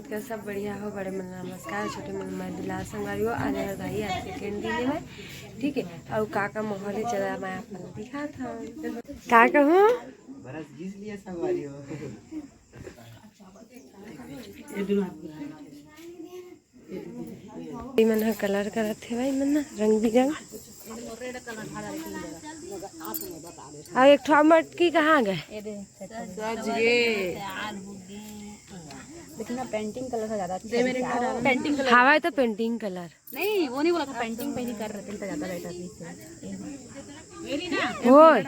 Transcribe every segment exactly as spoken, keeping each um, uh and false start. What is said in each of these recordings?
का सब बढ़िया हो, बड़े मन नमस्कार, छोटे मन मैं दुलार संगवारी हो। आज हमारे भाई आज सेकंड दिन है, ठीक है। और का का माहौल है, चला मैं आप मन दिखात हूँ। का कहूँ? बरस घिस लिया संगवारी हो। ये मन ह कलर करत हे भाई, मन ना रंग बिरंग। अउ एक ठो मटकी कहाँ गए? सज गे। लेकिन ना पेंटिंग कलर का ज्यादा अच्छा लगता है। Painting colour. हवा है तो पेंटिंग कलर। नहीं, वो नहीं बोला था, पेंटिंग पहली कर रहे थे, तो ज्यादा बेटर पीस है। ओए।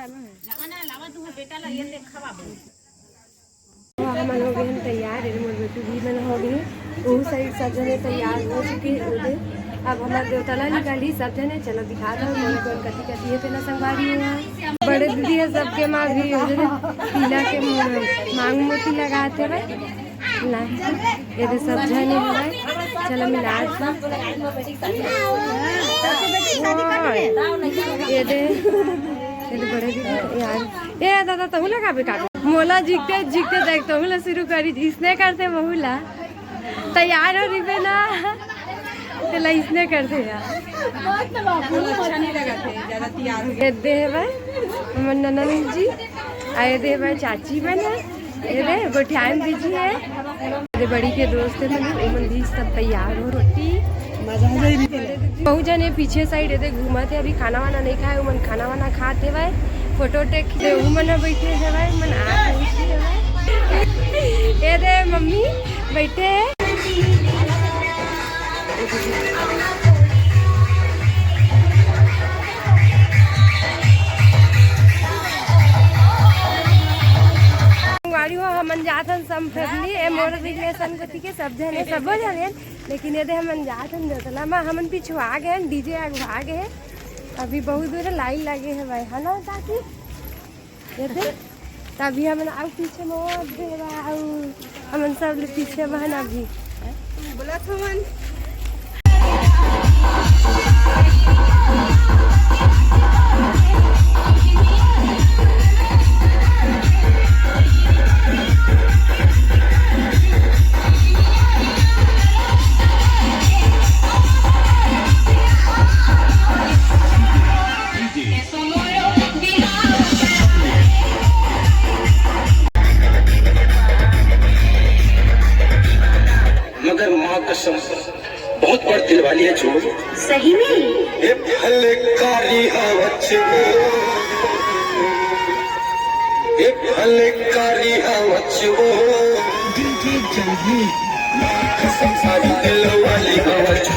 हमन हो गए हैं तैयार, ये मोर बेटी भी मन हो गए, वो साइड सब जने तैयार हो चुके हैं। अब हमारे देवता ला निकाली सब जने, चलो दिखा दो कौन कौन कथी कथी है, तेला संगवारी हुआ। बड़े दीदी है सबके माँ भी हो जने, पीला के मांग मोती लगाते भाई। ला, ये दे सब जने हमारे, चलो मिला दो। ये दे, ये दे बड़े दीदी यार, ए दादा तहू लगा बेकार। मोला जीतते जीतते देख, तहू ला शुरू करी, इसने करते बहू ला। तैयार हो रही ना, तेला इसने करते यार। अच्छा नहीं लगा थे, ज्यादा तैयार हो गए। ये दे है भाई, हमर ननद जी, आ ये दे है भाई चाची बने, ये दे गोठियान दीदी है। ये बड़ी के दोस्त है मन, उमन भी सब तैयार हो रोटी। मजा आ जाए। बहुत जने पीछे साइड एदे घूमत हे, अभी खाना वाना नहीं खाए, उमन खाना वाना खात हे भाई, फोटो टेक के उमन बैठे हे भाई, उमन आ बैठे हे भाई। एदे मम्मी बैठे हे। गाड़ी हो हमन जात हन सब फैमिली, ए मोर रिलेशन कोती के सब जने, सबो जने। लेकिन ये दे हमन जात हन जोतला मा, हमन पिछुआ गए हन, डीजे अगुआ गए हे। अभी बहुत दूर लाइन लगे हे भाई, है ना काकी? ये दे, तभी हमन आउ पीछे मा दे बा, आउ हमन सब ले पीछे बहन अभी। बोला था मन। मगर माँ कसम, बहुत बड़ दिल वाली है चोर। सही में? ए फलकारी हवच वो, ए फलकारी हवच वो। DJ Jagmeet। माँ कसम सारी दिल वाली हवच।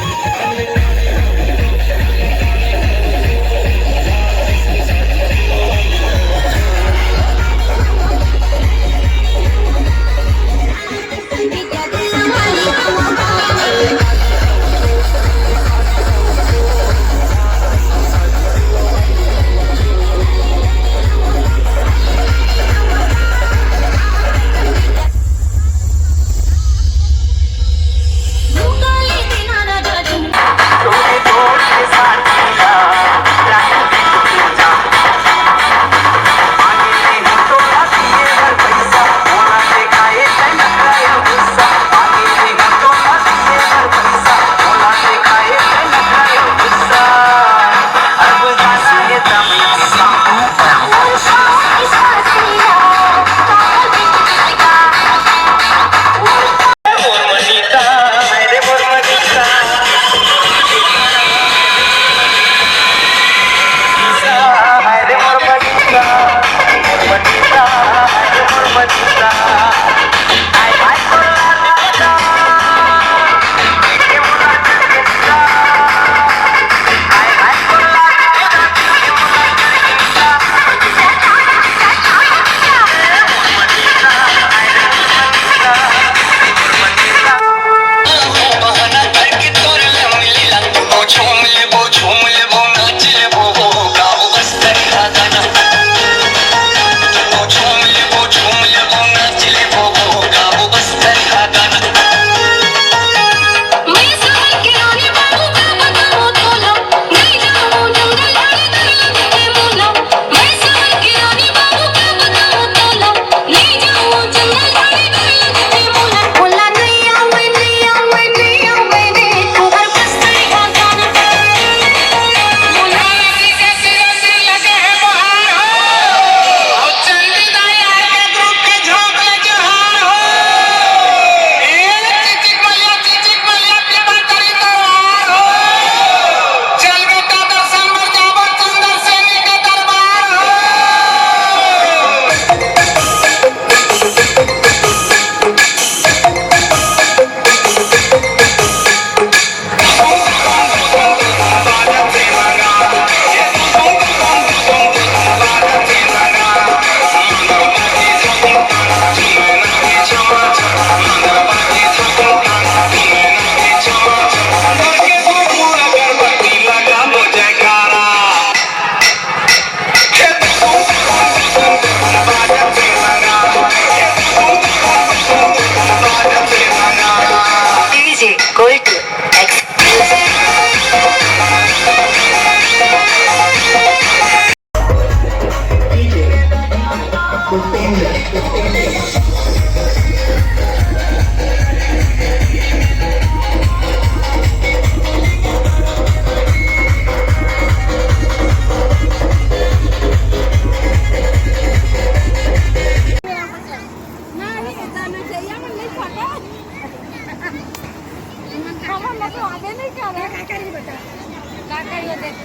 आवन देख।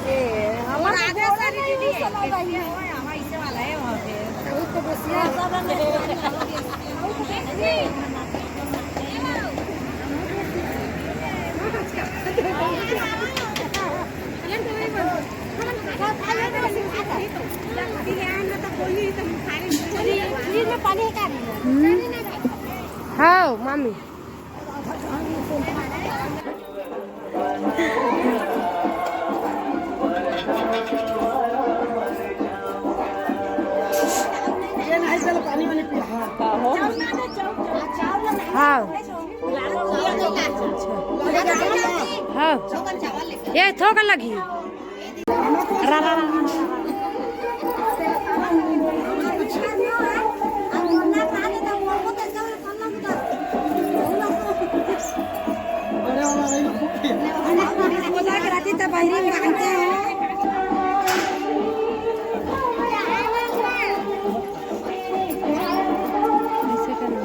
ए, हमर आगे वाला नहीं, साला भाई। बहुत तो बसिया। फ्रिज में पानी है का? हम्म। हाँ, मामी। हाँ। हाँ। ये थोक लगी। रा, रा, रा, रा। ऐसे करना,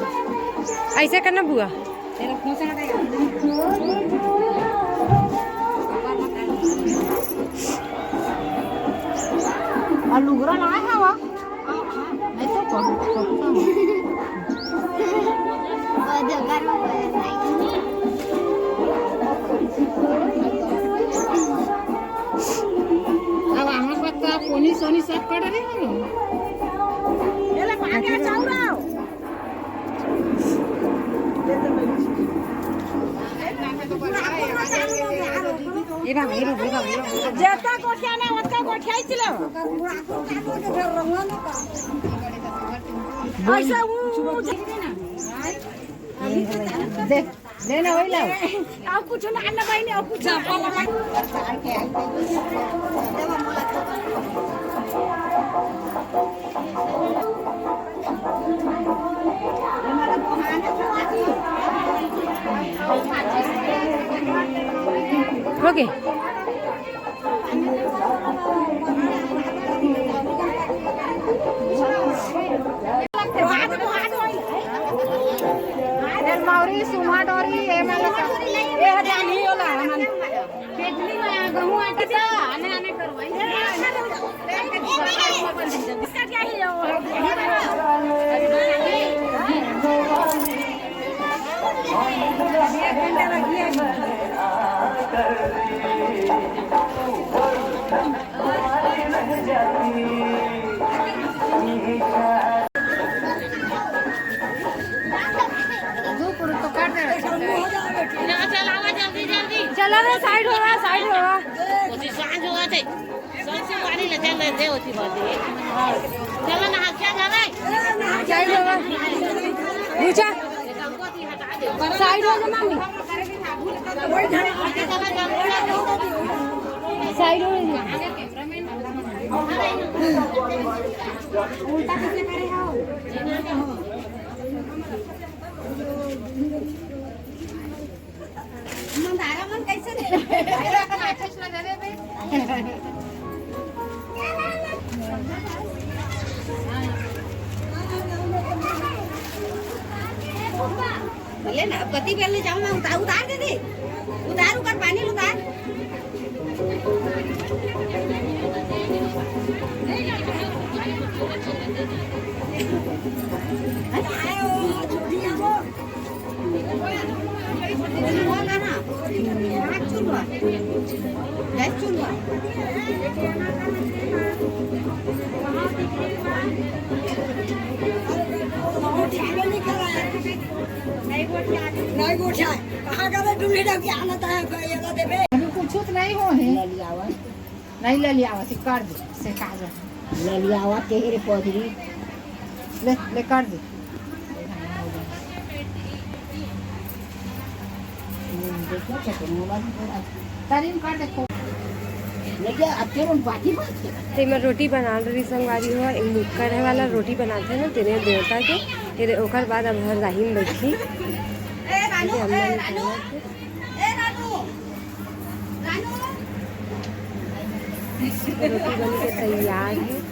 ऐसे करना बुआ। और लुगरा लाए हवा। नहीं तो कौन, कौन सा? अब आमा पत्ता कोनी सोनी सब कर रहे हो। ये ले, पानी आ, चाउर आओ। जेतना गोठिया ना, ओतना गोठिया ही चलो। ऐसे वो दे, ले ना, वही लाओ। और कुछ ना, ना भाई, नहीं, और कुछ ना। OK। एन मौरी, सुमा डोरी, ए मतलब, ए हजाम ही होला, हमन। केतली में गहूं आटा सा, आने, आने करवाई। चलो रे, साइड होगा, साइड होगा। ओती सांझ होगा थे। सबसे पानी ले चल रहे थे, ओती बात है। चलो ना, क्या जावे? साइड होगा। नीचे। साइड हो जा, मामी। साइड हो जा। उल्टा कैसे करे हो? मंदारा मन कैसे दे? बोले ना, पति पहले जाओ ना, उतार, उतार दे दे। उतार, उतार, पानी उतार। अरे, आए हो, छोटी हो। नहीं गोठिया, कहाँ का रे, डुल्ली डब के आना था, ये तो देबे। अभी कुछ तो नहीं हो है। ले लिया हुआ। नहीं ले लिया हुआ, से कर दे, से कागज। ले लिया हुआ, तेरे पौधरी। ले, ले कर दे। तारीम कर दे, खूब। ले जा, अब तेरे बाकी बात है। ते मैं रोटी बना रही संगवारी हो, एक मुक्का रहे वाला रोटी बनाते हैं ना, तेरे देवता के, तेरे ओकर बाद अब हर राहिम बैठी। ए, रानू, ए, रानू। ए, रानू। रोटी बन के तैयार है।